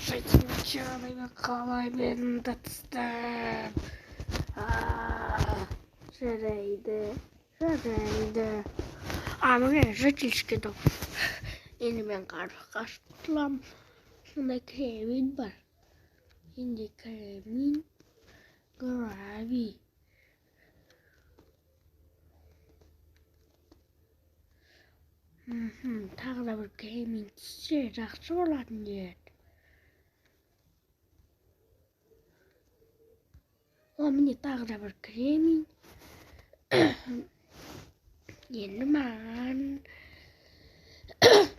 Житель ученый, мен қалай мен түстім? Жарайды, жарайды. А, міне, жительский дом. Енді мен қашып құтыламын. Сонда кремень бар. Енді кремень, гравий. Тағы да бір кремень түссе жақсы болатын еді. О, міне, тағы да бір кремень. Енді маған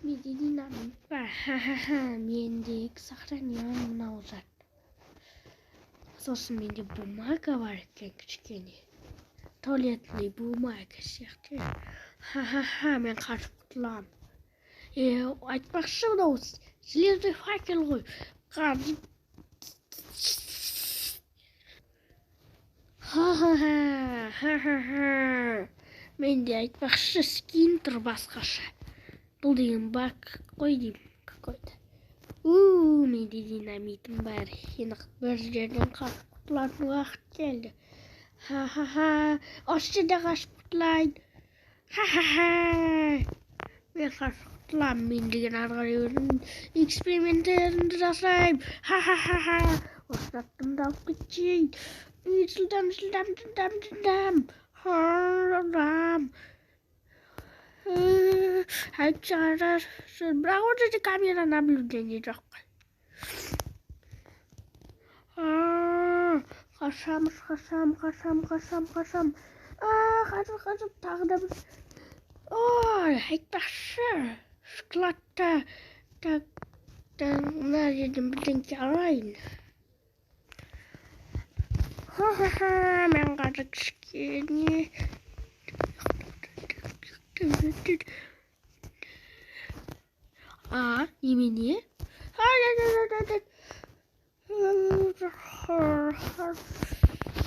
менде динамит бар. Ха-ха-ха, менде сохранен мынау зат. Сосын менде бумага бар екен кішкене. Туалетный бумага сияқты. Ха-ха-ха, мен қашып құтыламын. Е, айтпақшы, мынау железный факел ғой. Қазір. Ха-ха-ха, ха-ха-ха. Менде, айтпақшы, скин тұр басқаша. Бұл деген баг қой деймін какой-то. У, менде динамитім бар. Енді бір жерден қашып құтылатын уақыт келді. Ха-ха-ха. Осы жерде қашып құтылайын. Ха-ха-ха. Мен қашып құтыламын. Мен деген ары қарай өзім эксперименттерімді жасаймын. Ха-ха-ха-ха. Осы заттымды алып кетейін. Жылдам, жылдам, жылдам, жылдам. Жылдам. Бірақ ол жерде камера наблюдение жоқ қой. Қашамыз, қашам, қашам, қашам, қашам. Қашып, қашып, тағы да бір. Ой, айтпақшы, складта так, мына жерден бірдеңке алайын. Ха-ха-ха, мен қазір кішкене. А, немене?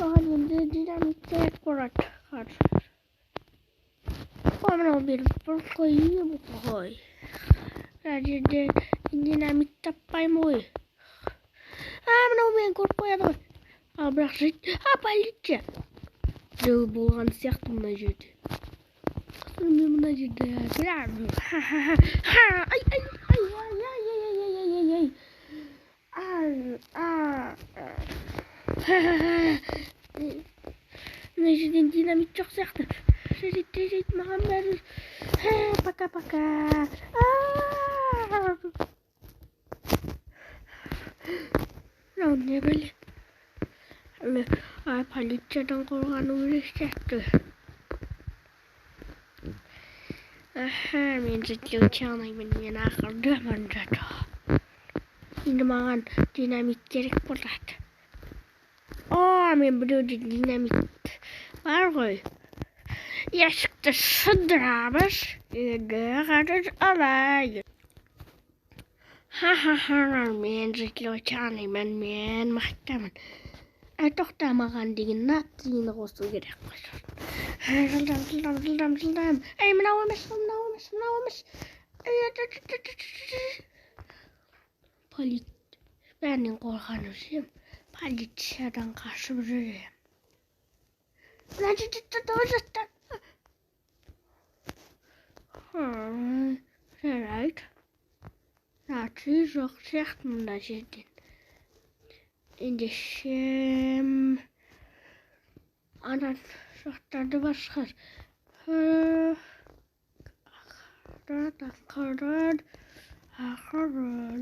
Маған енді динамит керек болады қазір. О, мынау менің бұрынғы үйім ғой. Мына жерде динамит таппаймын ғой. А, мынау мені көріп қояды ғой. А, бірақ а, полиция. Біреу болған сияқты мына жерде. Мен мына жерде. Ха-ха-ха. Ай, ай, ай, ай, ай, ай, ай, ай, ай, ай. Ай, а. Ха-ха-ха. Мына жерден динамит жоқ сияқты. Жарайды, жарайды, маған бәрі. Пока, пока. Мынау не бәле? Ай, полициядан қорғану керек сияқты. Аха, мен житель ученыймын, мен ақылдымын зато. Енді маған динамит керек болады. О, мен біреуде динамит бар ғой. Есікті сындырамыз. Енді қазір алайын. Ха-ха-ха, мен житель ученыймын, мен мықтымын. Ай, тоқта, маған деген натрийні қосу керек қой. Жылдам, жылдам, жылдам, жылдам. Ей, мынау емес, мынау емес, мынау емес. Бәрінен қорғанып жүрем. Полициядан қашып жүрем. Мына жерде тұр. Жарайды. Натрий жоқ сияқты мына жерден. Ендеше ана жақтарды бар шығар. Ақырын, ақырын, ақырын.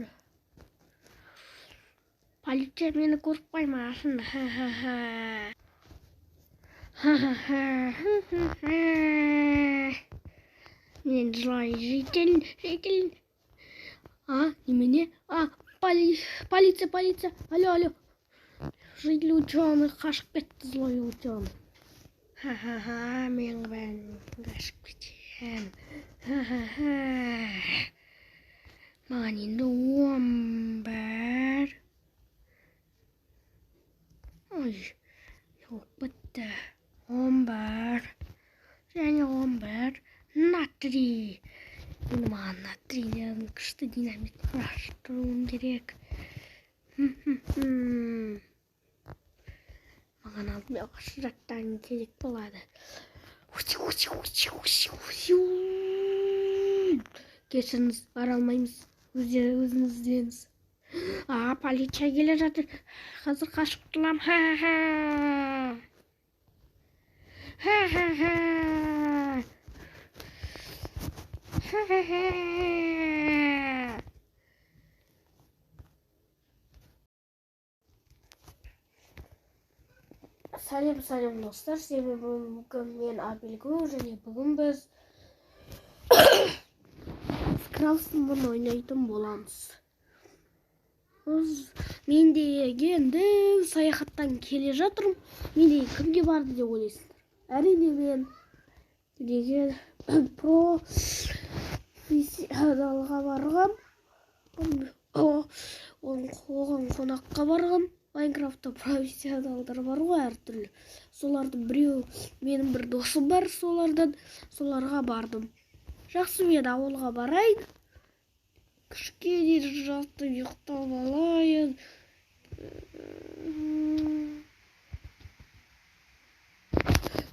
Полиция мені көріп қоймасын. Ха-ха-ха. Ха-ха-ха. Мен злой житель, житель. А, немене? А, полиция, полиция. Алло, алло. Житель ученый қашып кетті, злой ученый. Ха-ха-ха, мен бәрін қашып кетемін. Ха-ха-ха. Маған енді 11. Ой, жоқ, бітті. 11. Және 11. Натрий. Енді маған натрийден күшті динамит құрастыруым керек. Маған алдымен ағаш заттан керек болады. Кешіріңіз, бара алмаймыз. Өзіңіз іздеңіз. А, полиция келе жатыр. Қазір қашып құтыламын. Ха-ха. Ха-ха-ха. Ха-ха-ха. Сәлем, сәлем, достар. Сіздермен бүгін мен, Абелгу, және бүгін біз Крафтсман ойнайтын боламыз. Мен де енді саяхаттан келе жатырмын. Мен де кімге барды деп ойлайсыздар? Әрине, мен деген профессионалға барғам. Оған қонаққа барғам. Майнкрафтта профессионалдар бар ғой әртүрлі. Солардың біреу, менің бір досым бар солардан, соларға бардым. Жақсы, мен ауылға барайын. Кішкене жатып ұйықтап алайын.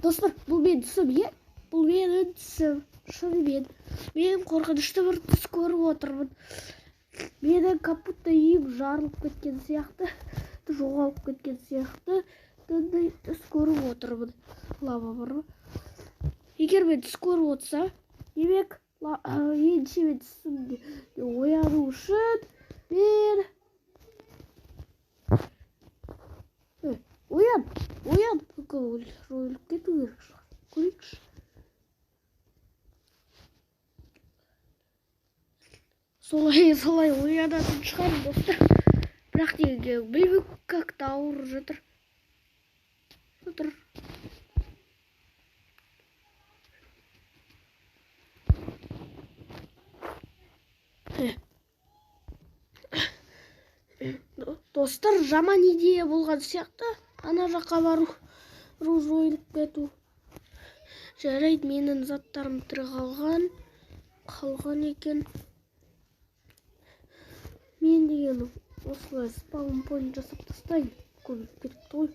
Достар, бұл менің түсім, е? Бұл менің түсім. Шынымен. Мен қорқынышты бір түс көріп отырмын. Менің как будто үйім жарылып кеткен сияқты, жоғалып кеткен сияқты түс көріп отырмын. Лава бар ма? Егер мен түс көріп отырсам, демек, ендеше мен түсімде ояну үшін мен оян, оян, жойылып кету керек шығар. Көрейікші. Солай оянатын шығар, достар. Бірақ дегенге білмей, как-то ауырып жатыр. Жатыр. Достар, жаман идея болған сияқты. Ана жаққа бару, жойылып кету. Жарайды, менің заттарым тірі қалған екен. Мен деген осылай спаун пойнт жасап тастайын. Көбейіп кетті ғой.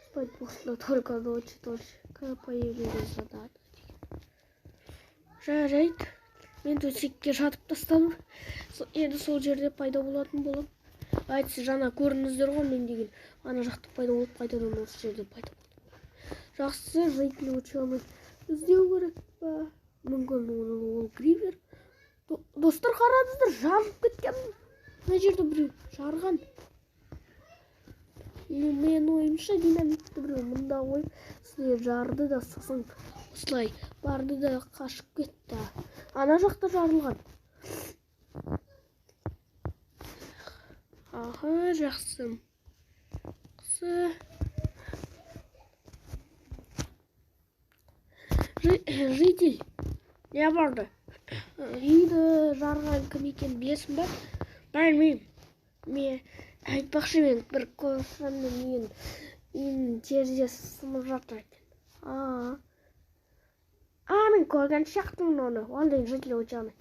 Спать можно только ночью, только появились задания. Жарайды, мен төсекке жатып тастадым. Енді сол жерде пайда болатын боламын. Әйтсе, жаңа көрдіңіздер ғой, мен деген ана жақта пайда болып, қайтадан осы жерде пайда болдым. Жақсы, житель ученый іздеу керек па? Мүмкін ол гривер. Достар, қараңыздар, жарылып кеткен. Мына жерде біреу жарған. Менің ойымша, динамитті біреу мында қойып, сіздер жарды да, сосын осылай барды да қашып кетті. Ана жақта жарылған. Аха, жақсы. Житель, не барды? Үйді жарған кім екенін білесің бе? Білмеймін. Мен айтпақшы, мен бір көршімнің үйінің терезесі сынып жатыр екен. Мен көрген сияқтымын оны. Ондай житель ученый.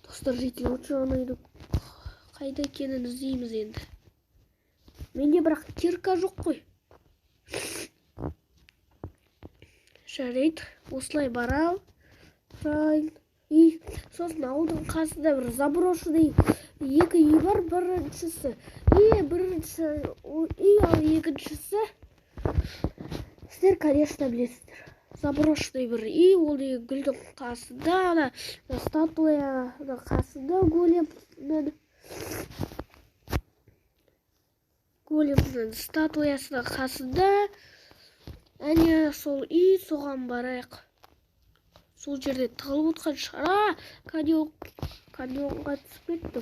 Достар, житель ученыйды қайда екенін іздейміз енді. Менде бірақ кирка жоқ қой. Жарайды, осылай барам. И сосын ауылдың қасында бір заброшенный екі үй бар. Біріншісі бірінші үй, ал екіншісі сіздер, конечно, білесіздер. Заброшенный бір үй, ол деген гүлдің қасында, ана статуяның қасында, големнің статуясының қасында. Әне сол үй, соған барайық. Сол жерде тығылып отқан шығар. Каньонға түсіп кеттім.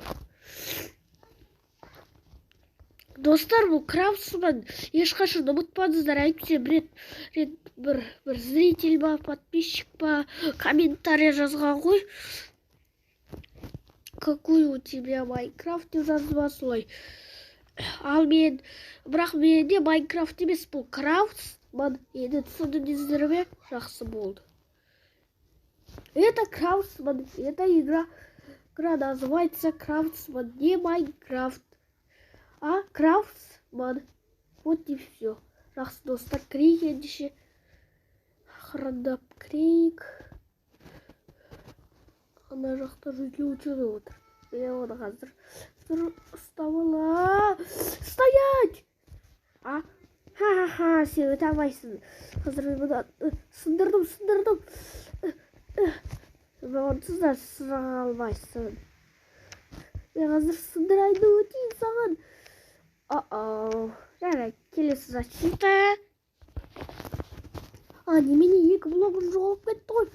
Достар, бұл Крафтсман ешқашан ұмытпаңыздар. Әйтпесе бір рет бір зритель ба, подписчик па комментарий жазған ғой. Какой у тебя Майнкрафт деп жазды ма солай. Ал мен, бірақ менде Майнкрафт емес, бұл Крафтсман. Енді түсіндіңіздер ме? Жақсы болды. Это Крафтсман, это игра. Игра называется Крафтсман, не Майнкрафт. А, Крафтсман. Вот и все. Жақсы, достар, кірейік ендеше. Ақырындап кірейік. Ана жақта житель ученый отыр. Мен оны қазір ұстап ала. Стоять! А? Ха-ха-ха, сен өте алмайсың. Қазір мен бұны сындырдым, сындырдым. Онсыз да сыра алмайсың. Мен қазір сындырайын да өтейін саған. О-оу. Жарайды, келесі защита. А, немене, екі блогым жоғалып кетті ғой.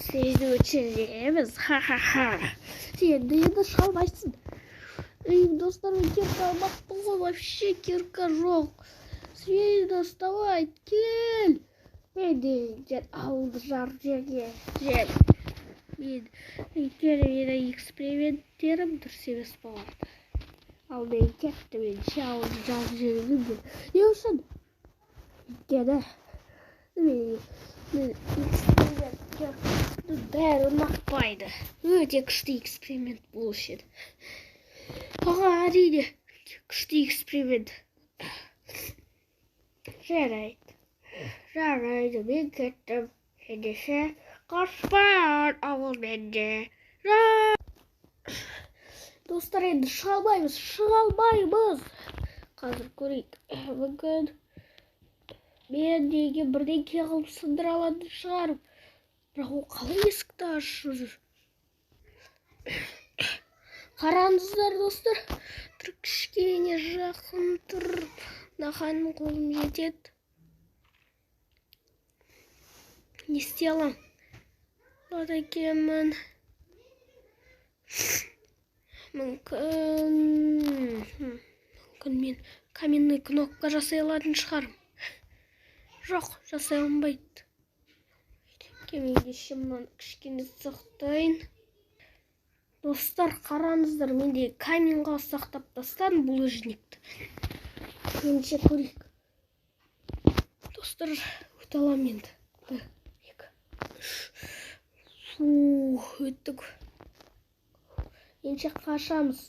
Сені өшіреміз. Ха-ха-ха. Сен де енді шыға алмайсың. Ей, достар, мен кирка алмаппын ғой, вообще кирка жоқ. Сені доставай, кел. Мен де ауылды жарып жерге жер. Мен өйткені менің эксперименттерім дұрыс емес болады. Ал мен кеттім ендеше ауылды жарып жібергім. Не үшін? Өйткені мен эксперименттер бәрі ұнатпайды. Өте күшті эксперимент болушы еді. Аға, әрине, күшті эксперимент. Жарайды. Жарайды, мен кеттім. Ендеше қашпа ауыл менде. Достар, енді шыға алмаймыз, шыға алмаймыз. Қазір көрейік. Мүмкін мен неге бірдеңке қылып сындыра алатын шығармын. Бірақ ол қалай есікті ашып жүр? Қараңыздар, достар. Тұр, кішкене жақын тұр. Мынаған қолым жетеді. Не істей аламын? Алады екенмін. Мүмкін мен каменный кнопка жасай алатын шығармын. Жоқ, жасай алмайды. Ендеше мынаны кішкене сақтайын. Достар, қараңыздар, менде каменға сақтап тастадым булыжникті. Ендеше көрейік. Достар, өте аламын енді. 1, 2, 3. Фу, өттік. Ендеше қашамыз.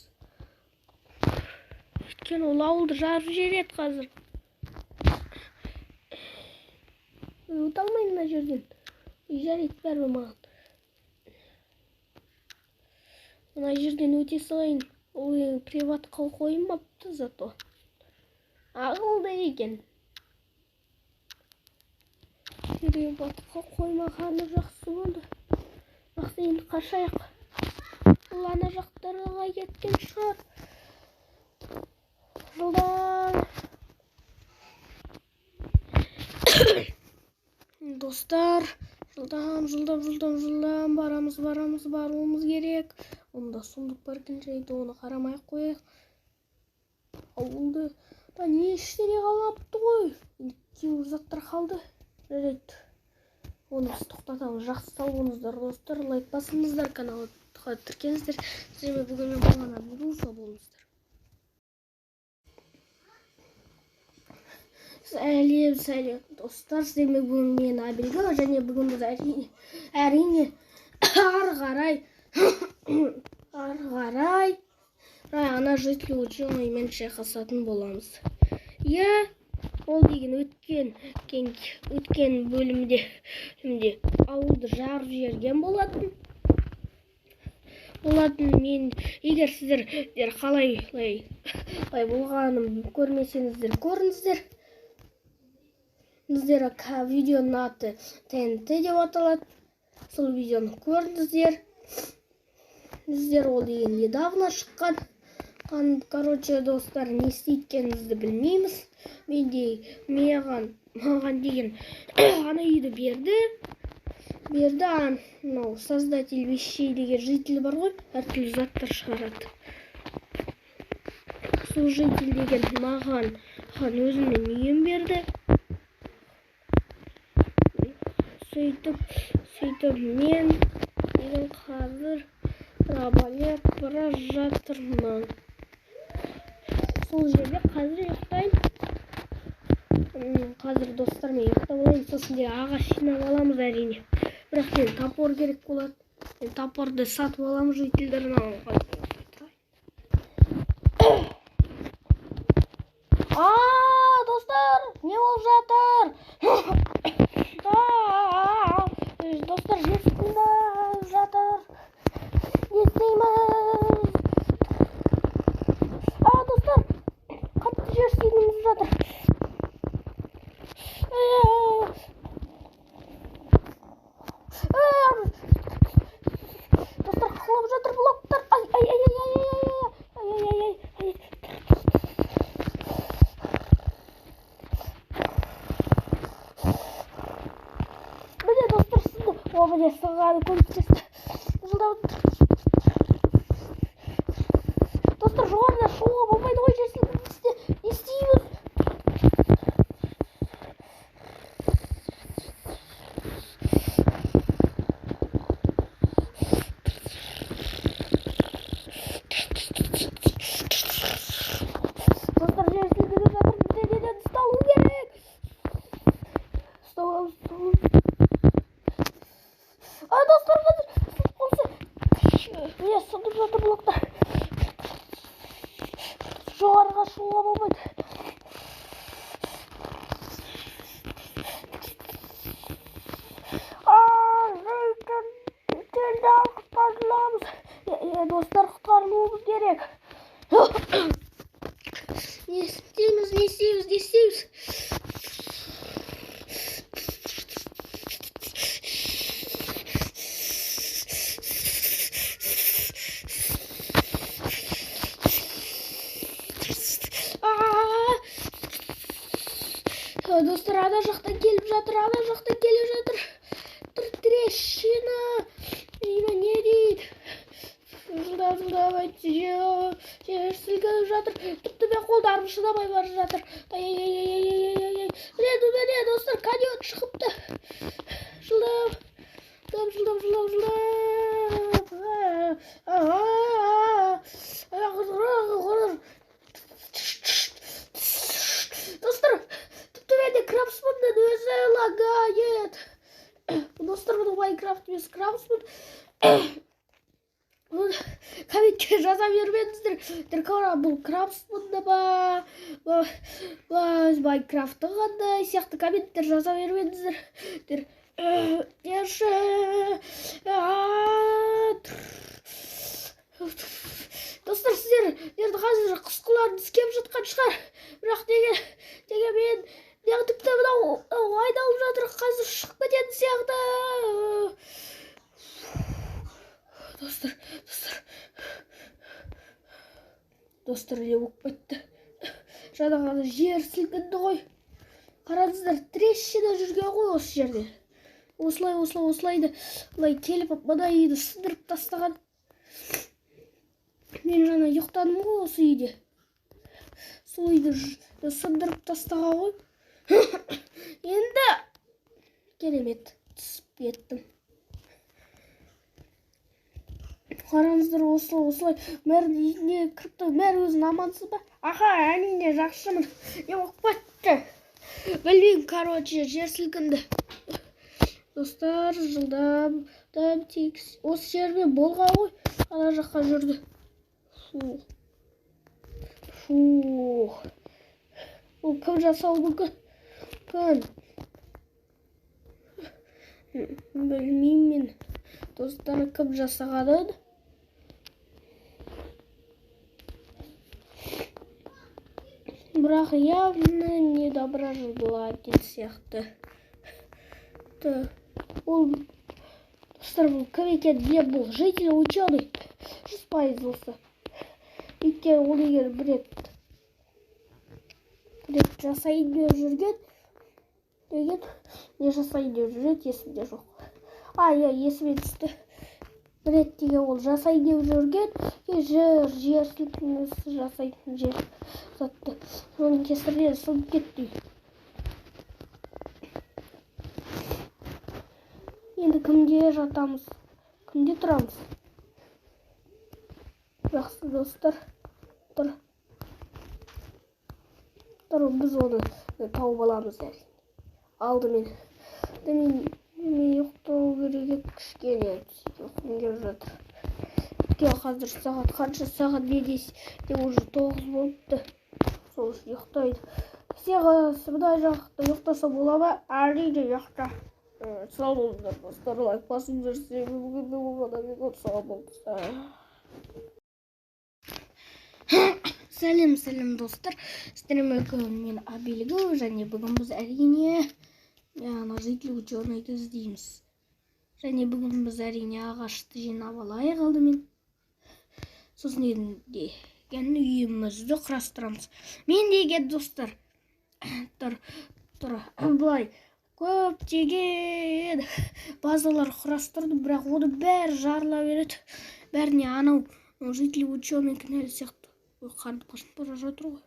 Өйткені ол ауылды жарып жібереді қазір. Өте алмаймын мына жерден. Жарайды, бәрібір маған. Мына жерден өте салайын. Ол енді приватқа қоймапты зато. Ақылды екен. Приватқа қоймағаны жақсы болды. Жақсы, енді қашайық. Ол ана жақтарға кеткен шығар. Жылдам. Достар, жылдам, жылдам, жылдам, жылдам барамыз, барамыз, баруымыз керек. Онда сұмдық бар екен, жайды, оны қарамай ақ қояйық. Ауылды да не ештеңе қалмапты ғой. Енді кейбір заттар қалды. Жарайды. Оны біз тоқтатамыз. Жақсы, сау болыңыздар, достар. Лайк басыңыздар, каналға тіркеліңіздер. Сіздермен бүгін мен болған Абдул, сау болыңыздар. Сәлем, сәлем, достар. Сіздермен бүгін мен Абилга, және бүгін біз әрине ары қарай ана житель ученыймен шайқасатын боламыз. Иә, ол деген өткен бөлімде ауылды жарып жіберген болатын. Мен егер сіздер қалай болғанын көрмесеңіздер, көріңіздер. Біздер видеоның аты ТНТ деп аталады. Сол видеоны көрдіңіздер. Біздер ол деген недавно шыққан. Короче, достар, не істейтінімізді білмейміз. Менде маған деген ана үйді берді. Берді, анау создатель вещей деген житель бар ғой, әртүрлі заттар шығарады. Сол житель деген маған өзімнің үйім берді. Сөйтіп мен деген қазір рабалеп бара жатырмын. Сол жерде қазір ұйықтайын. Қазір достар мен ұйықтап алайын, сосын де ағаш жинап аламыз әрине. Бірақ мен топор керек болады. Мен топорды сатып аламын жительдерден. міне сынғаны көмектесті. Жылдам. Достар, жоғарыда шығуға болмайды ғой, жер сілкінісінде. Не істейміз? Достар, жер сілкініп жатыр, бізде неден ұсталу керек. Ұсталамыз. Ай, достар, қазір осы не сынып жатыр блоктар. Жоғарыға шығуға болмайды. Құтқарыламыз. Достар, құтқарылуымыз керек. Не істейміз, не істейміз, не істейміз? Достар, ана жақтан келіп жатыр, ана жақтан келіп жатыр. Трещина. Не дейді? Жылдам, жылдам, жер сілкініп жатыр. Тіпті мен қолдарым шыдамай бара жатыр. Ай-ай-ай-ай-ай-ай. Міне, міне, достар, каньон шығыпты. Жылдам, жылдам, жылдам, жылдам. Достар, тіпті менде Крабсманның өзі лагает. Достар, бұның Майнкрафт емес, Крабсман. Комментке жаза бермеңіздер. Бұл Крабсманды ба, Майнкрафты қандай сияқты комменттер жаза бермеңіздер. Достар, сіздер енді қазір қысқыларыңыз келіп жатқан шығар. Бірақ деген мен тіпті мынау айналып жатыр, қазір шығып кететін сияқты. Достар, достар. Достар, не болып кетті? Жаңа ғана жер сілкінді ғой. Қараңыздар, трещина жүрген ғой осы жерде. Осылай, осылай, осылай да былай келіп мына үйді сындырып тастаған. Мен жаңа ұйықтадым ғой осы үйде. Сол үйді сындырып тастаған ғой. Енді керемет түсіп кеттім. Қараңыздар, осылай, осылай. Мэр үйіне кіріп тұр. Мэр, өзің амансың ба? Аха, әрине, жақсымын. Не болып кетті? Білмеймін, короче, жер сілкінді. Достар, жылдам, тек осы жерде болған ғой. Ана жаққа жүрді. Фу. Фу. Бұл кім жасауы мүмкін? Кім? Білмеймін мен. Достар, кім жасағанын? Бірақ явно недоброжелатель сияқты. Ол, достар, бұл кім екен? Не, бұл житель ученый. 100% осы. Өйткені ол егер бір рет жасайын деп жүрген, деген не жасайын деп жүреді, есімде жоқ. А, иә, есіме түсті. Бір рет деген ол жасайын деп жүрген, жер сілкінісі жасайтын жер затты. Соның кесірінен сынып кетті үй. Енді кімде жатамыз? Кімде тұрамыз? Жақсы, достар. Тұр. Тұр, біз оны тауып аламыз әрине. Алдымен. Мен ұйықтау керек еді, кішкене ұйқым келіп жатыр. Өйткені қазір сағат қанша, сағат не дейсіз деп уже 9 болыпты. Сол үшін ұйықтайды. Мына жақта ұйықтаса бола ма? Әрине ұйықта. Сау болыңыздар, достар, лайк басыңыздар. Сіздерге бүгін болған сау болыңыздар. Сәлем, сәлем, достар. Сіздермен мен Абилгүл, және бүгін біз әрине житель ученыйды іздейміз. Және бүгін біз әрине ағашты жинап алайық алдымен. Сосын енді үйімізді құрастырамыз. Мен деген, достар, тұр, былай Көптеген базалар құрастырдым, бірақ оны бәрі жарыла береді. Бәріне анау житель ученый кінәлі сияқты. Ой, қарным қашып бара жатыр ғой.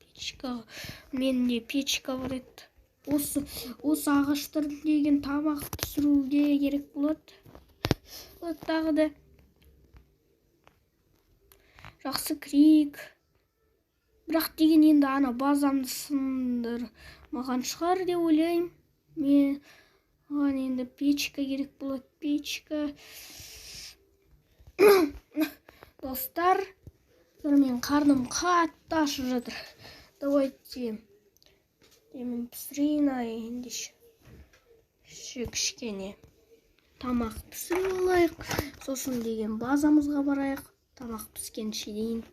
Печка, менде печка бар еді. Осы ағаштарды деген тамақ пісіруге керек болады. Вот тағы да. Жақсы крик. Бірақ деген енді ана базамды сындырмаған шығар деп ойлаймын. Мен оған енді печка керек болады, печка. Достар, мен қарным қатты ашып жатыр. Давайте мен пісірейін ендеше. Кішкене тамақ пісіріп алайық. Сосын деген базамызға барайық. Тамақ піскенше дейін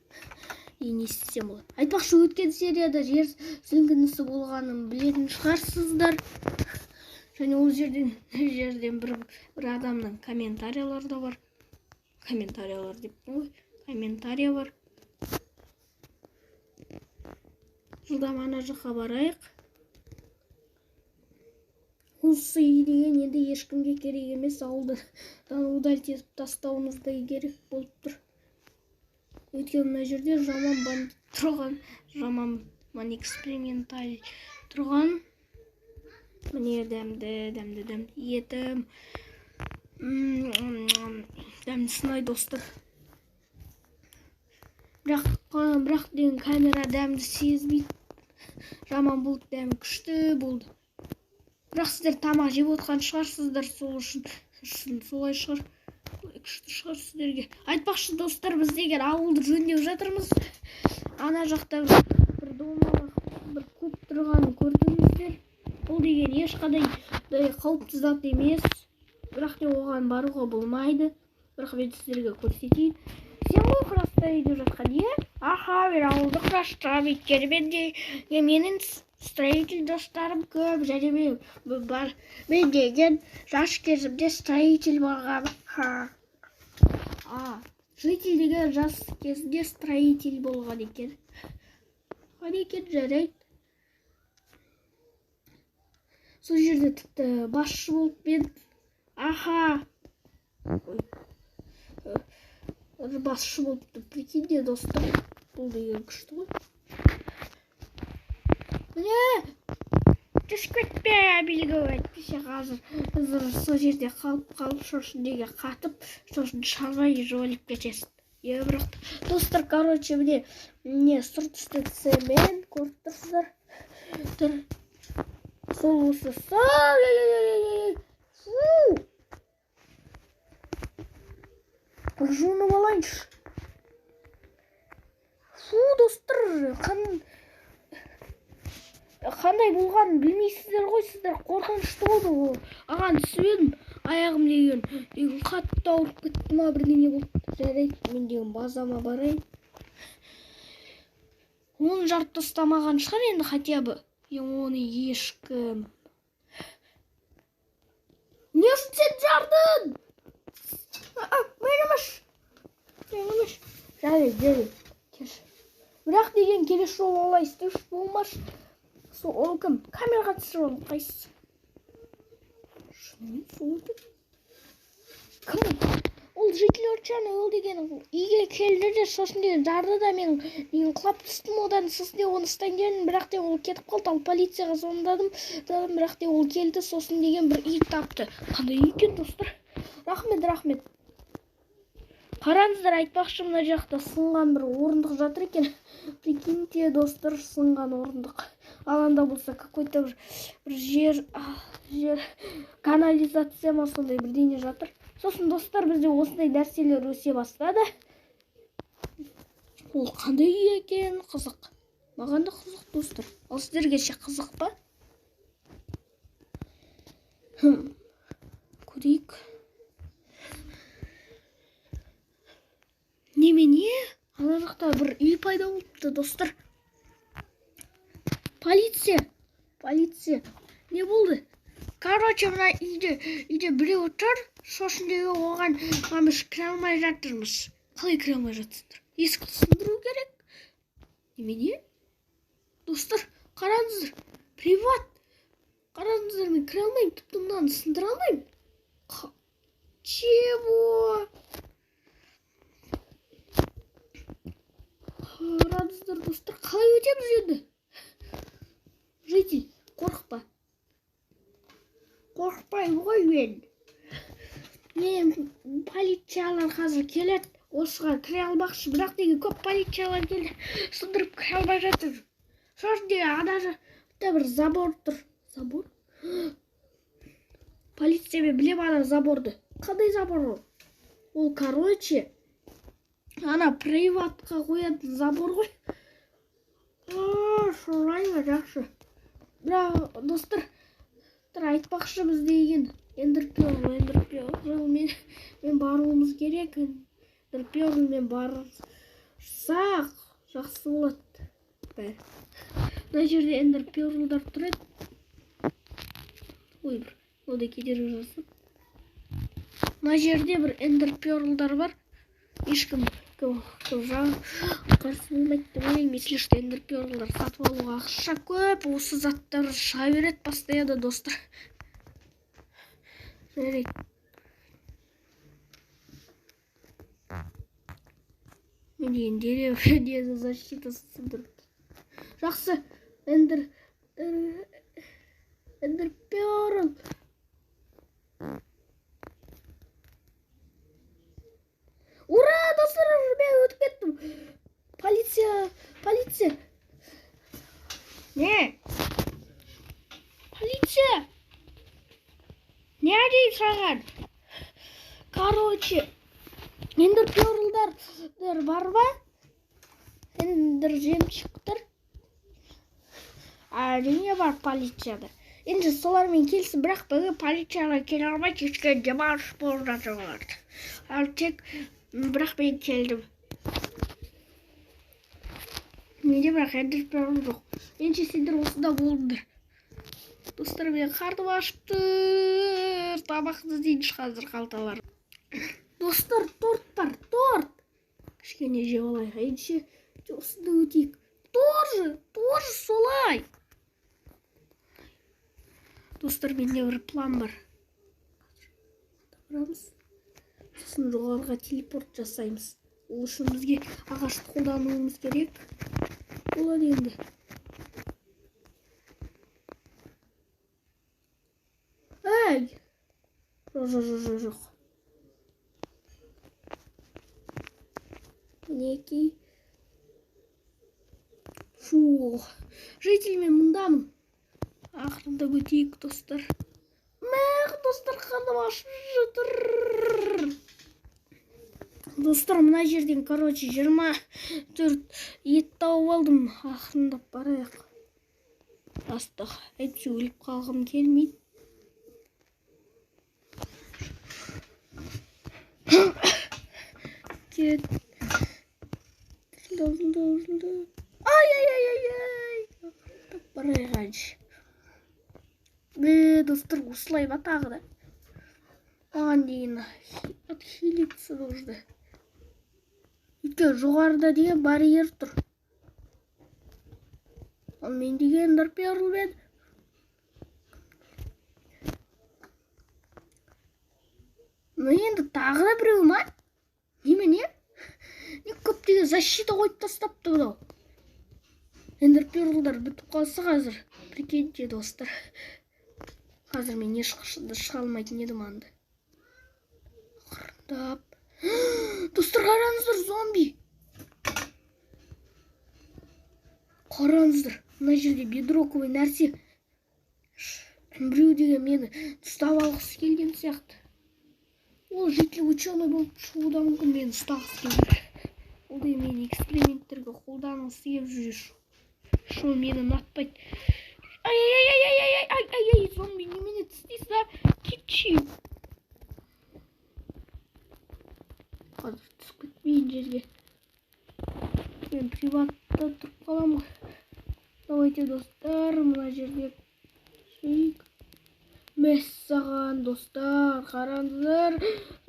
не істесем болады. Айтпақшы, өткен серияда жер сілкінісі болғанын білетін шығарсыздар. Және ол жерден бір адамның комментариялары да бар. Комментариялар деппін ғой. Комментария бар. Жылдам ана жаққа барайық. Осы үй деген енді ешкімге керек емес, ауылдан удалить етіп тастауымыз да керек болып тұр. Өйткені мына жерде жаман бандит тұрған, жаман эксперименталь тұрған. Міне дәмді, дәмді, дәмді етім. Дәмді сынай достар. Бірақ деген камера дәмді сезбейді. Жаман болды, дәмі күшті болды. Бірақ сіздер тамақ жеп отқан шығарсыздар, сол үшін солай шығар. Күшті шығар сіздерге. Айтпақшы достар, біз деген ауылды жөндеп жатырмыз. Ана жақта бір домалақ, бір куб тұрғанын көрдіңіздер. Бұл деген ешқандай қауіпті зат емес. Бірақ те оған баруға болмайды. Бірақ мен сіздерге көрсетейін. Сен ғой құрастырайын деп жатқан, е? Аха, мен ауылды құрастырамын, өйткені менің строитель достарым көп, және мен бар, мен деген жас кезімде строитель болғанмын. Житель деген жас кезінде строитель болған екен. Болған екен, жарайды. Сол жерде тіпті басшы болып мен, аха, ой, басшы болыпты, прикиньте, достар, бұл деген күшті ғой. Міне, түсіп кетпе, белгі әйтпесе қазір сол жерде қалып, сосын неге қатып, сосын шарбай жолып кетесің. Е, бірақ достар, короче, міне сұр түсті цемент көріп тұрсыздар. Тұр. Сол осы. Фу! Жуынып алайыншы. Фу, достар, қандай болғанын білмейсіздер ғой, сіздер қорқынышты болды ол. Аған түсіп едім, аяғым деген қатты ауырып кетті ма, бірдеңе болды. Жарайды, мен деген базама барайын. Оны жарып тастамаған шығар енді хотя бы. Оны ешкім. Не үшін сен жардың? Мен емес. Мен емес. Жарайды, жарайды. Кеш. Бірақ деген келесі жолы олай істеуші болмашы. Сол ол кім? Камераға түсіріп алып қайсысы? Шынымен сол екен. Кім? Ол житель Орчаны, ол деген үйге келді де, сосын деген жарды да, мен құлап түстім одан, сосын де оны ұстайын дедім, бірақ те ол кетіп қалды. Ал полицияға звондадым, бірақ те ол келді, сосын деген бір үй тапты. Қандай үй екен, достар? Рахмет, рахмет. Қараңыздар, айтпақшы, мына жақта сынған бір орындық жатыр екен. Прикиньте, достар, сынған орындық. Ал анда болса какой-то бір жер канализация ма сондай бірдеңе жатыр. Сосын, достар, бізде осындай нәрселер өсе бастады. Ол қандай үй екен? Қызық. Маған да қызық, достар. Ал сіздерге ше қызық па? Көрейік. Немене? Ана жақта бір үй пайда болыпты, достар. Полиция! Полиция! Не болды? Короче, мына үйде біреу тұр, сосын деген оған біз кіре алмай жатырмыз. Қалай кіре алмай жатсыздар? Есікті сындыру керек. Немене? Достар, қараңыздар. Приват. Қараңыздар, мен кіре алмаймын, тіпті мынаны сындыра алмаймын. Чего? Қараңыздар, достар, қалай өтеміз енді? Житель, қорықпа. Қорықпаймын ғой мен. Мен полициялар қазір келеді, осыған кіре алмақшы, бірақ деген көп полициялар келді, сындырып кіре алмай жатыр. Сосын деген ана жақта бір забор тұр. Забор? Полиция, мен білемін ана заборды. Қандай забор ол? Ол, короче, ана приватқа қоятын забор ғой. Солай ма, жақсы. Бірақ, достар, айтпақшы, біз деген Эндерперлмен мен баруымыз керек. Эндерперлмен барсақ жақсы болады. Бәрі. Мына жерде эндерперлдар тұр еді. Ой, бір мынау да кедергі жасап. Мына жерде бір эндерперлдар бар. Ешкім қарсы болмайды деп ойлаймын. Если что, эндерперлдар сатып алуға ақша көп. Осы заттар шыға береді постоянно, достар. Жарайды. Мен деген деревня защитасы сындырып. Жақсы, эндерперл. Ура, достар, мен өтіп кеттім. Полиция, полиция. Не? Полиция. Не деймін саған? Короче, эндерперлдар бар ма? Эндер жемчуктар. Әрине бар полицияда. Енді солармен келсін, бірақ бүгін полицияға келе алмай, кешке демалыс болып жатыр олар. Ал тек, бірақ мен келдім. Менде бірақ эндерперл жоқ. Енді сендер осында болыңдар. Достар, мен қарным ашып тұр. Тамақты іздейінші қазір қалталар. Достар, торт бар, торт. Кішкене жеп алайық. Ендеше осында өтейік. Тоже, тоже солай. Достар, менде бір план бар. Барамыз. Сосын жоғарыға телепорт жасаймыз. Ол үшін бізге ағашты қолдануымыз керек. Болады енді. Эй! Жоқ, жоқ, жоқ, жоқ. Мінекей. Фу. Житель, мен мұндамын. Ақырында өтейік, достар. Мә, достар, қарным ашып жатыр. Достар, мына жерден, короче, 24 ет тауып алдым. Ақырындап барайық. Астық. Әйтпесе өліп қалғым келмейді. Кет. Жылдам. Ай, ай, ай, ай, ай. Ақырындап барайық әнші. Достар, осылай ба тағы да? Маған деген отхилиться нужно. Өйткені жоғарыда деген барьер тұр. Ал мен деген эндерперлмен. Ну енді тағы да біреу ма? Немене? Не көптеген защита қойып тастапты мынау. Эндерперлдар бітіп қалса қазір. Прикиньте, достар. Қазір мен ешқашан да шыға алмайтын едім анда. Ақырындап. Достар, қараңыздар, зомби. Қараңыздар, мына жерде бедроковый нәрсе. Біреу деген мені ұстап алғысы келген сияқты. Ол житель ученый болып шығуы да мүмкін, мені ұстағысы келген. Ол деген мені эксперименттерге қолданғысы келіп жүр. Шо мені ұнатпайды. Ай, ай, ай, ай, ай, ай, ай, ай, зомби, немене тістейсің, а? Кетші. Қазір түсіп кетпейін жерге. Мен приватта тұрып қаламын ғой. Давайте, достар, мына жерде түсейік. Мәссаған, достар, қараңыздар.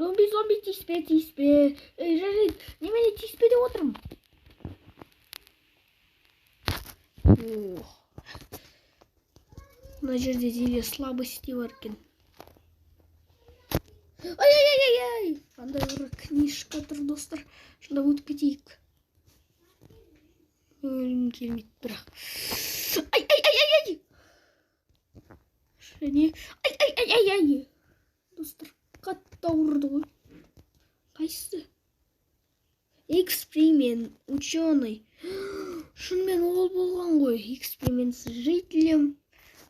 Зомби, зомби, тиіспе, тиіспе. Ей, жарайды, немене тиіспе деп отырмын. Ох. Мына жерде зелье слабости бар екен. Ай-ай-ай-ай! Андай бір книжка тұр, достар. Шында өтіп кетейік. Өлгім келмейді бірақ. Ай-ай-ай-ай-ай! Және ай-ай-ай-ай-ай! Достар, қатты ауырды ғой. Қайсысы? Эксперимент, ученый. Шынымен ол болған ғой. Эксперимент с жителем.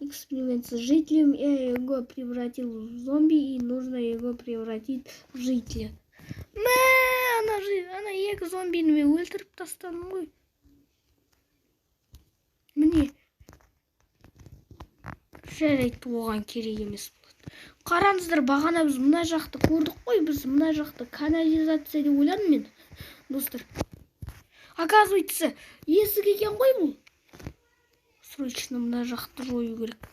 Эксперимент с жителем. Я его превратил в зомби, и нужно его превратить в жителя. Мә, ана екі зомбині мен өлтіріп тастадым ғой. Міне. Жарайды, оған керек емес болады. Қараңыздар, бағана біз мына жақты көрдік қой, біз мына жақты канализация деп ойладым мен, достар. Оказывается, есік екен ғой бұл. Срочно мына жақты жою керек.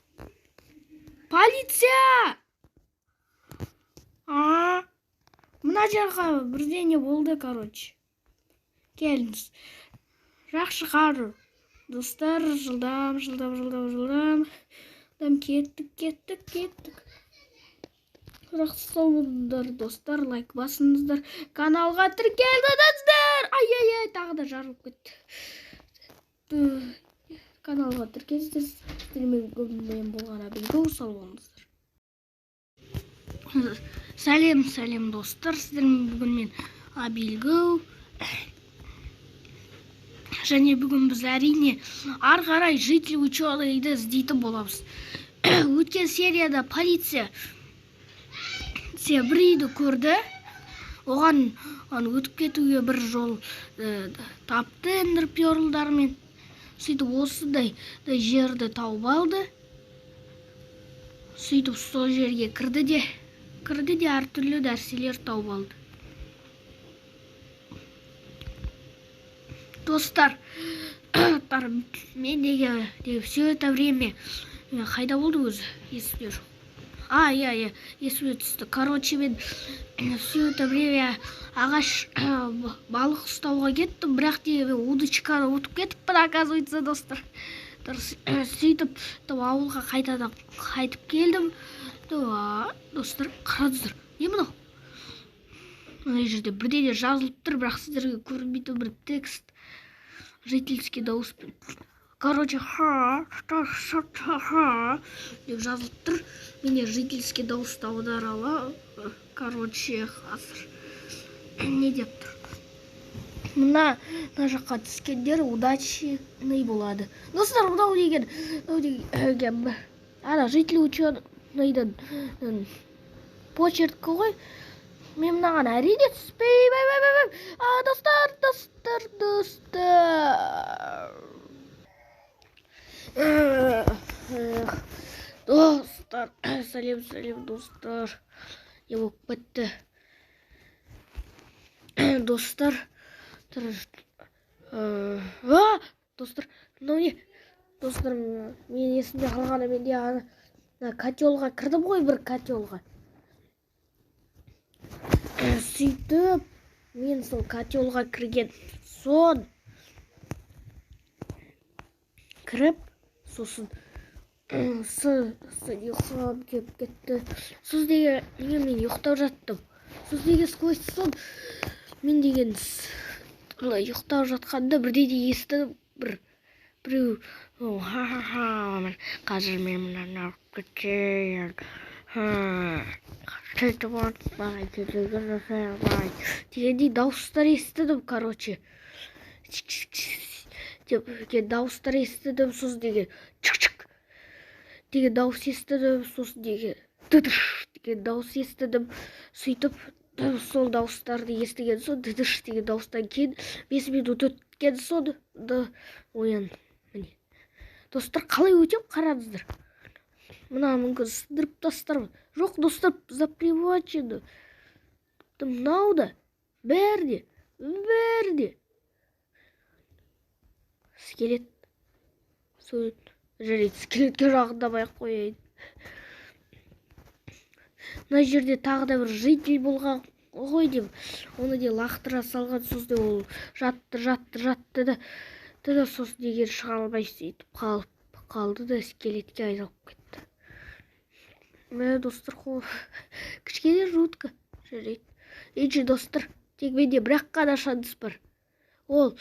Полиция! А, мына жаққа бірдеңе болды, короче. Келіңіз. Жақсы шығар. Достар, жылдам, жылдам, жылдам, жылдам. Кеттік, кеттік, кеттік. Жақсы, сау болыңдар, достар, лайк басыңыздар, каналға тіркеліңіздер. Ай-ай-ай, тағы да жарылып кетті. Каналға тіркеліңіздер. Сіздермен болған Абилго, сау болыңыздар. Сәлем, сәлем, достар. Сіздермен бүгін мен Абилго. Және бүгін біз әрине ары қарай житель ученыйды іздейтін боламыз. Өткен серияда полиция бір үйді көрді. Оған өтіп кетуге бір жол тапты эндерперлдармен. Сөйтіп осындай жерді тауып алды. Сөйтіп сол жерге кірді де әртүрлі нәрселер тауып алды. Достар, мен неге все это время қайда болды өзі, есімде жоқ. А, иә, есіме түсті. Короче, мен все это время ағаш балық ұстауға кеттім, бірақ те удочканы ұтып кетіппін, оказывается, достар. Сөйтіп ауылға қайтадан қайтып келдім. Достар, қараңыздар, не мынау? Мына жерде бірдеңе жазылып тұр, бірақ сіздерге көрінбейтін бір текст. Жительский дауыспен. Короче, ха, ша, ша, ха деп жазылып тұр. Менде жительский дауысты аудара ала. Короче, қазір не деп тұр? Мына жаққа түскендер удачный болады. Достар, мынау деген, ана житель ученыйдың почеркі ғой. Мен мынаған әрине түспеймін. Достар, достар, достар. Достар, сәлем, сәлем, достар. Не болып кетті? Достар, достар, мынау не? Достар, мен есімде қалғаны, менде ана котелға кірдім ғой, бір котелға. Сөйтіп, мен сол котелға кірген соң кіріп, сосын ұйқым келіп кетті. Сосын деген мен ұйықтап жаттым. Сосын деген сквозь сон мен деген ұйықтап жатқанда бірдеңе естідім, біреу ха-ха-ха, қазір мен мынаны алып кетейін, сөйтіп дегендей дауыстар естідім, короче. Деп дауыстар естідім, сосын деген чық-чық деген дауыс естідім, сосын деген дыдыш деген дауыс естідім. Сөйтіп сол дауыстарды естіген соң, дыдыш деген дауыстан кейін 5 минут өткен соң ояндым. Міне, достар, қалай өтем, қараңыздар. Мына мүмкін сындырып тастармын. Жоқ, достар, запривачено. Мынау да, бәрі де, бәрі де. Скелет. Жарайды, скелетке жақындамай ақ қояйын. Мына жерде тағы да бір житель болған ғой деп, оны де лақтыра салған, сосын ол жатты, жатты, жатты да, сосын деген шыға алмай сөйтіп қалып Қалды да скелетке айналып кетті. Мә, достар, кішкене жутко. Жарайды. Ендеше, достар, тек менде бір-ақ қана шанс бар. Ол.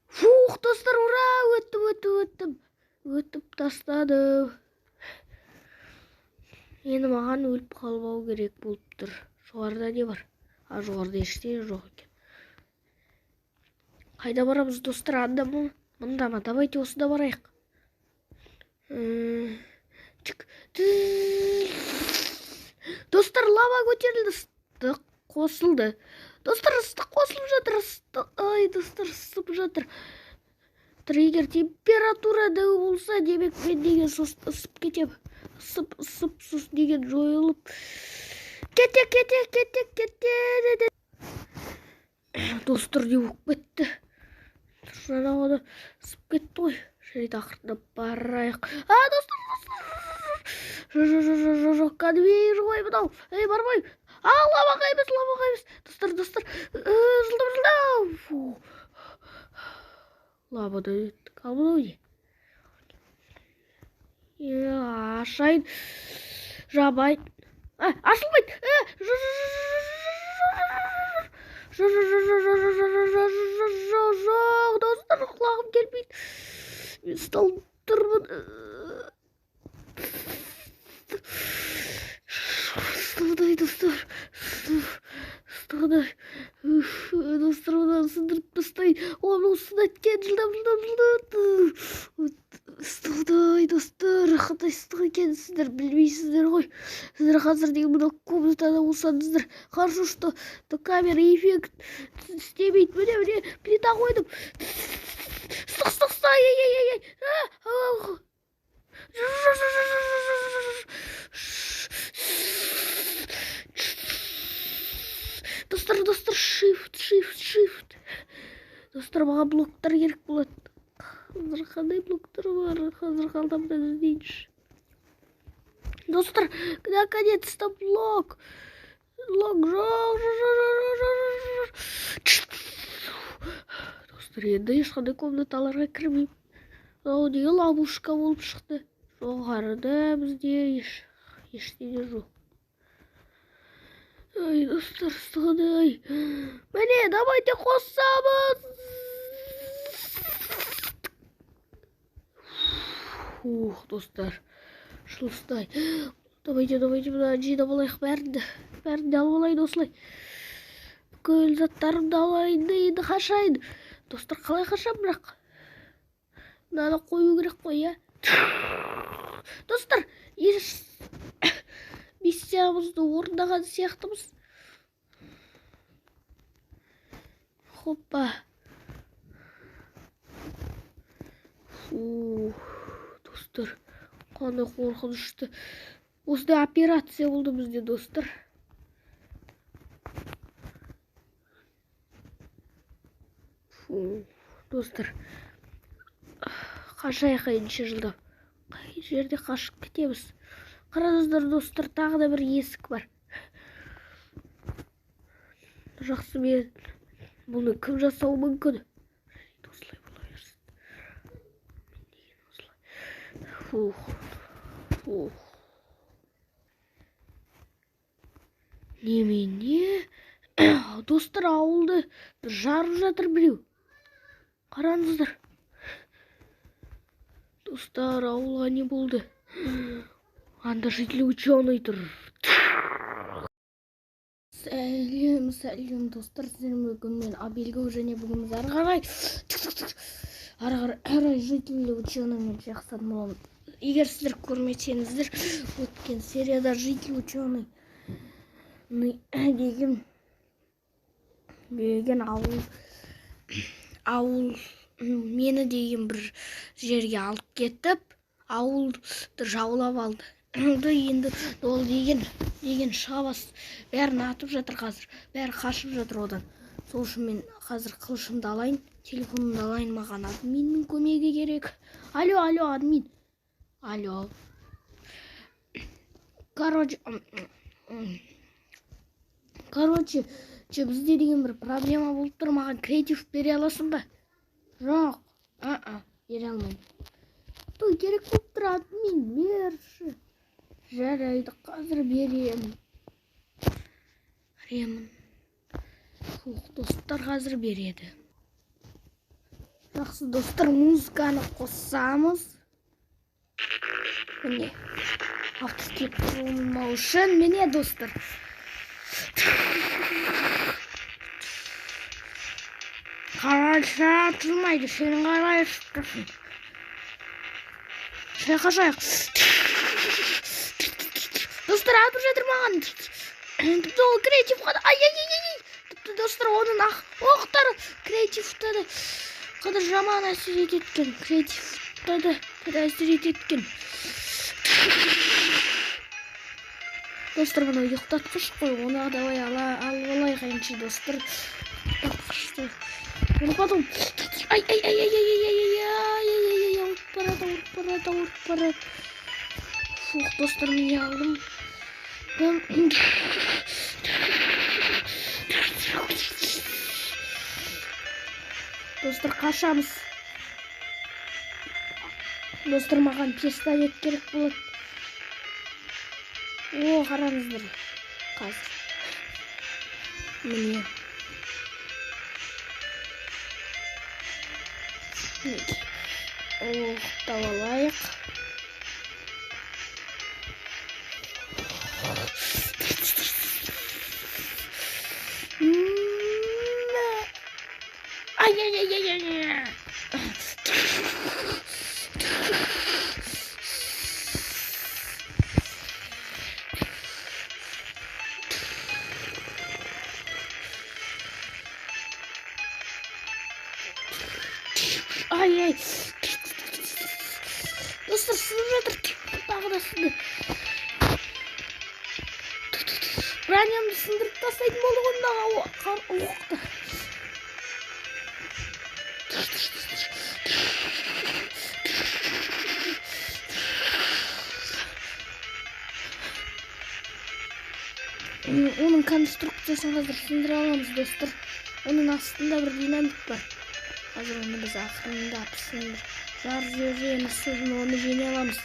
Фух, достар, ура, өттім. Өтіп тастадым. Енді маған өліп қалмау керек болып тұр. Жоғарыда не бар? А, жоғарыда ештеңе жоқ екен. Қайда барамыз, достар? Анда ма? Мында ма? Давайте осында барайық. Достар, лава көтерілді. Ыстық қосылды. Достар, ыстық қосылып жатыр. Ыстық. Ай, достар, ысып жатыр. Егер температура дәу болса, демек мен деген ысып кетемін. Ысып, сосын деген жойылып. Кете. Достар, не болып кетті? Жаңағыда ысып кетті ғой. Жарайды, ақырындап барайық. А, достар. Жоқ, конвейер ғой мынау. Ей, бармаймын. А, лаваға емес. Достар. Жылдам. Фу. Лавада өттік. Ал мынау не? Ашайын. Жабайын. Ашылмайды. Жоқ, достар, құлағым келмейді. Мен ұсталып тұрмын. Ыстығыдай, достар. Ыстығыдай. Достар, мынаны сындырып тастайын. О, мынау сынады екен. Жылдам. Ыстығыдай, достар. Қандай ыстық екенін сіздер білмейсіздер ғой. Сіздер қазір деген мына комнатада болсаңыздар. Хорошо, что камера эффект істемейді. Міне, плита қойдым. Ыстық. Ай. Достар, shift. Достар, маған блоктар керек болады. Қазір қандай блоктар бар? Қазір қалтамда іздейінші. Достар, наконец-то блок. Блок жоқ. Достар, енді ешқандай комнаталарға кірмеймін. Мынау деген ловушка болып шықты. Жоғарыда бізде ештеңе жоқ. Ай, достар, ыстығыдай. Міне, давайте қосамыз. Ух, достар, жылыстай. Давайте, мына жинап алайық бәрін. Бәрін де алып алайын осылай. Бүкіл заттарымды алайын да енді қашайын. Достар, қалай қашам бірақ? Мынаны қою керек қой, иә? Достар, миссиямызды орындаған сияқтымыз. Хоппа. Фу, достар, қандай қорқынышты. Осындай операция болды бізде, достар. Фу, достар. Қашайық ендеше жылдам. Қай жерде қашып кетеміз? Қараңыздар, достар, тағы да бір есік бар. Жақсы, мен бұны кім жасауы мүмкін? Осылай бола берсін. Мен деген осылай. Фух. Фух. Немене? Достар, ауылды жарып жатыр біреу. Қараңыздар. Достар, ауылға не болды? Анда житель ученый тұр. Сәлем, сәлем, достар, сіздермен бүгін мен Абелгау және бүгін біз ары қарай житель ученыймен жақсатын боламыз. Егер сіздер көрмесеңіздер, өткен серияда житель ученый деген ауыл мені деген бір жерге алып кетіп, ауылды жаулап алды. Енді ол деген шабас бәрін атып жатыр қазір. Бәрі қашып жатыр одан. Сол үшін мен қазір қылышымды алайын, телефонымды алайын, маған админнің көмегі керек. Алло, алло, админ. Алло. Короче, бізде деген бір проблема болып тұр. Маған креатив бере аласың ба? Жоқ. Бере алмаймын. Той керек болып тұр, админ, берші. Жарайды, қазір беремін. Фух, достар, қазір береді. Жақсы, достар, музыканы қоссамыз. Міне, авторский болмау үшін, міне, достар. Қалайша атылмайды, сен қалай ұшып тұрсың? Шайқашайық. Достар, атып жатыр маған. Тіпті ол креатив қана. Ай-ай-ай-ай. Тіпті, достар, оның оқтары креативті де қадыр жаман әсер еткен. Креативті де әсер еткен. Достар, бұны ұйықтатқыш қой. Оны давай алып алайық енді, достар. Ұйықтатқышты. Оны потом. Ай-ай-ай-ай-ай-ай-ай-ай-ай-ай-ай, ауырып барады, ауырып барады, ауырып барады. Фух, достар, мен алдым. Достар, қашамыз. Достар, маған пистолет керек болады. О, қараңыздар. Қазір. Міне. Оқтап алайық. Ай-яй-яй-яй-яй. Ай-яй. Достар, сынып жатыр. Тағы да сынды. Бронямды сындырып тастайтын болды ғой мына оқты. Оның конструкциясын қазір сындыра аламыз, достар. Оның астында бір динамит бар. Қазір оны біз ақырындап сындырып жарып жібереміз, сосын оны жеңе аламыз.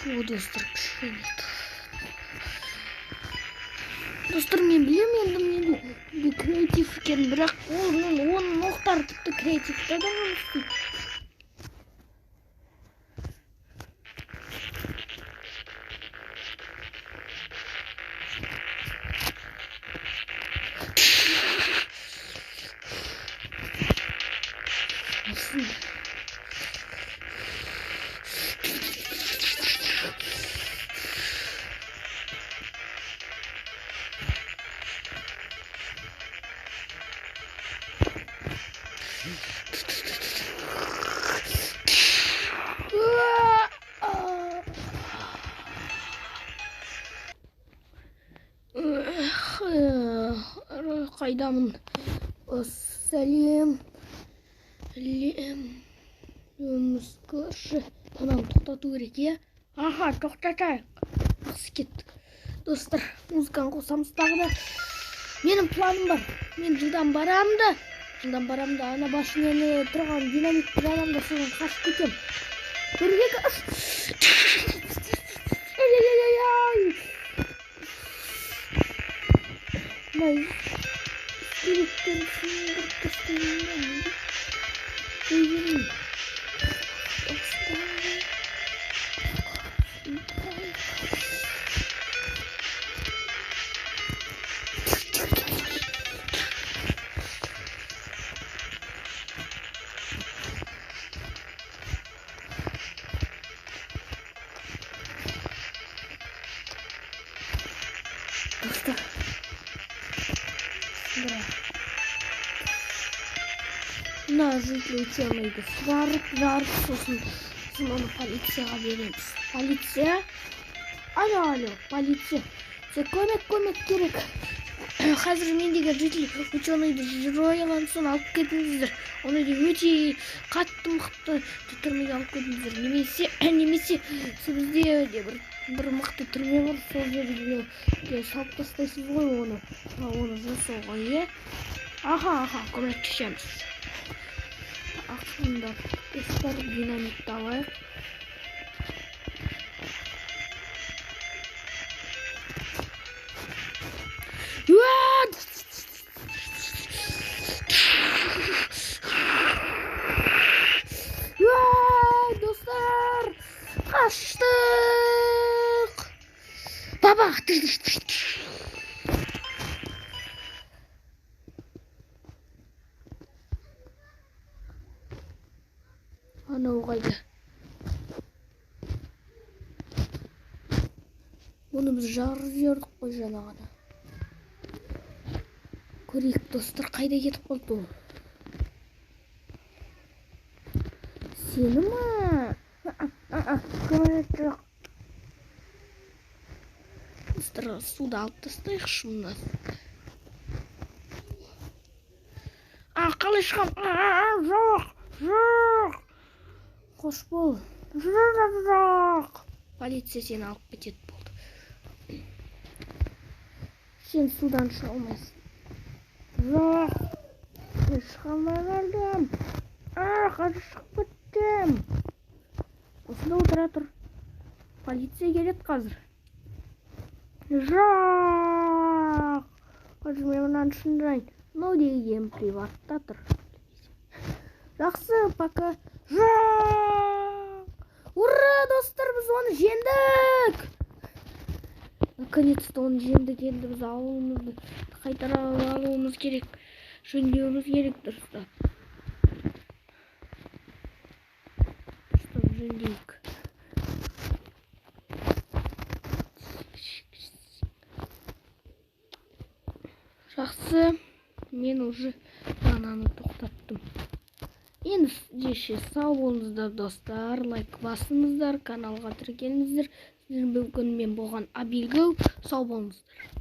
Фу, достар, кішкене. Достар, мен білемін енді мен креатив екен, бірақ оның оқтары тіпті креативті да жұмыс істейді. Қайдамын? Сәлем. Өміз көрші. Ананы тоқтату керек, иә? Аха, тоқтатайық. Жақсы, кеттік. Достар, музыканы қосамыз тағы да. Менің планым бар. Мен жылдам барам да, ана башняны тұрған динамитті жағам да, содан қашып кетем. 1, 2, 3. Ай-яй-яй-яй. Мына скелеттен сындырып тастаймын. Достар, мына житель ученыйды жарып, сосын оны полицияға береміз. Полиция, алло, алло, полиция, көмек керек. Қазір мен деген житель ученыйды жойған соң алып кетіңіздер. Оны өте қатты мықты түрмеге алып кетіңіздер. Немесе бізде де бір мықты түрме бар, сол жерге салып тастайсыз ғой оны. Оны жасауға, иә? Аха, көмектесеміз. Ақырындап, достар, динамитті алайық. Достар, қаштық. Бабах. Анау қайда? Оны біз жарып жібердік қой жаңа ғана. Көрейік, достар, қайда кетіп қалды ол? Сені ма? Жоқ. Достар, суды алып тастайықшы мына. Қалай шығам? Жоқ, жоқ. Қош бол. Жоқ. Полиция сені алып кетеді болды. Сен судан шыға алмайсың. Жоқ. Мен шыға алмай қалдым. Қазір шығып кеттім. Осында отыра тұр. Полиция келеді қазір. Жоқ. Қазір мен мынаны шындырайын. Мынау деген приватта тұр. Жақсы, пока. Жоқ! Ура, достар, біз оны жеңдік! Наконец-то оны жеңдік. Енді біз ауылымызды қайтара алуымыз керек. Жөндеуіміз керек дұрыстап. Дұрыстап жөндейік. Жақсы, мен уже ананы тоқтаттым. Енді сіздерше сау болыңыздар, достар. Лайк басыңыздар, каналға тіркеліңіздер. Сіздермен бүгін мен болған Абилгоу. Сау болыңыздар.